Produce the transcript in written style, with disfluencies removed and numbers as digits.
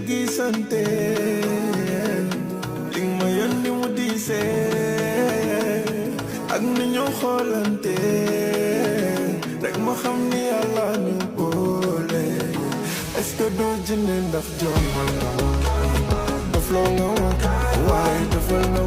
gisante li ma yónni mu diisee ak ni ñu xoolante rek ma xam ni Yàlla ñu boole est-ce que doo jënd ndax jommal nga ma daf loo nga ma waaye dafal na